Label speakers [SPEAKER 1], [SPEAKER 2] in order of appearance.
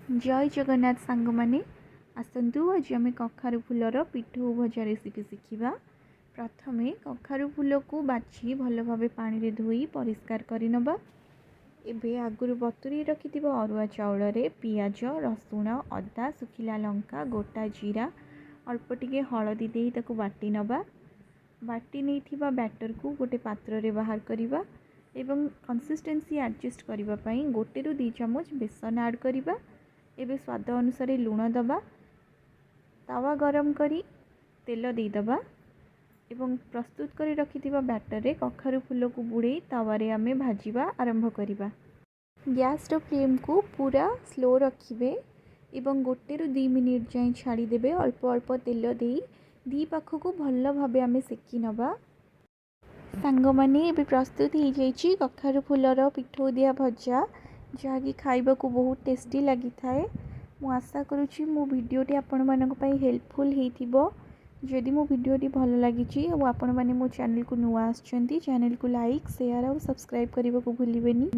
[SPEAKER 1] ଜୟ ଜଗନ୍ନାଥ ସାଙ୍ଗମାନେ, ଆସନ୍ତୁ ଆଜି ଆମେ କଖାରୁ ଫୁଲର ପିଠଉ ଭଜା ରେସିପି ଶିଖିବା। ପ୍ରଥମେ କଖାରୁ ଫୁଲକୁ ବାଛି ଭଲ ଭାବେ ପାଣିରେ ଧୋଇ ପରିଷ୍କାର କରିନେବା। ଏବେ ଆଗରୁ ବତୁରେଇ ରଖିଥିବା ଅରୁଆ ଚାଉଳରେ ପିଆଜ, ରସୁଣ, ଅଦା, ଶୁଖିଲା ଲଙ୍କା, ଗୋଟା ଜିରା, ଅଳ୍ପ ଟିକେ ହଳଦୀ ଦେଇ ତାକୁ ବାଟି ନେବା। ବାଟି ନେଇଥିବା ବ୍ୟାଟରକୁ ଗୋଟେ ପାତ୍ରରେ ବାହାର କରିବା ଏବଂ କନସିଷ୍ଟେନ୍ସି ଆଡ଼ଜଷ୍ଟ କରିବା ପାଇଁ 1ରୁ 2 ଚାମଚ ବେସନ ଆଡ଼୍ କରିବା। ଏବେ ସ୍ୱାଦ ଅନୁସାରେ ଲୁଣ ଦେବା। ତାୱା ଗରମ କରି ତେଲ ଦେଇଦେବା ଏବଂ ପ୍ରସ୍ତୁତ କରି ରଖିଥିବା ବ୍ୟାଟରରେ କଖାରୁ ଫୁଲକୁ ବୁଡ଼େଇ ତାୱାରେ ଆମେ ଭାଜିବା ଆରମ୍ଭ କରିବା। ଗ୍ୟାସ୍ର ଫ୍ଲେମ୍କୁ ପୁରା ସ୍ଲୋ ରଖିବେ ଏବଂ 1ରୁ 2 ମିନିଟ୍ ଯାଏଁ ଛାଡ଼ିଦେବେ। ଅଳ୍ପ ଅଳ୍ପ ତେଲ ଦେଇ ଦୁଇ ପାଖକୁ ଭଲ ଭାବେ ଆମେ ସେକି ନେବା। ସାଙ୍ଗମାନେ, ଏବେ ପ୍ରସ୍ତୁତ ହେଇଯାଇଛି କଖାରୁ ଫୁଲର ପିଠଉ ଦିଆ ଭଜା, ଯାହାକି ଖାଇବାକୁ ବହୁତ ଟେଷ୍ଟି ଲାଗିଥାଏ। ମୁଁ ଆଶା କରୁଛି ମୋ ଭିଡ଼ିଓଟି ଆପଣମାନଙ୍କ ପାଇଁ ହେଲ୍ପଫୁଲ୍ ହେଇଥିବ। ଯଦି ମୋ ଭିଡ଼ିଓଟି ଭଲ ଲାଗିଛି ଆଉ ଆପଣମାନେ ମୋ ଚ୍ୟାନେଲକୁ ନୂଆ ଆସିଛନ୍ତି, ଚ୍ୟାନେଲକୁ ଲାଇକ୍, ସେୟାର ଆଉ ସବସ୍କ୍ରାଇବ୍ କରିବାକୁ ଭୁଲିବେନି।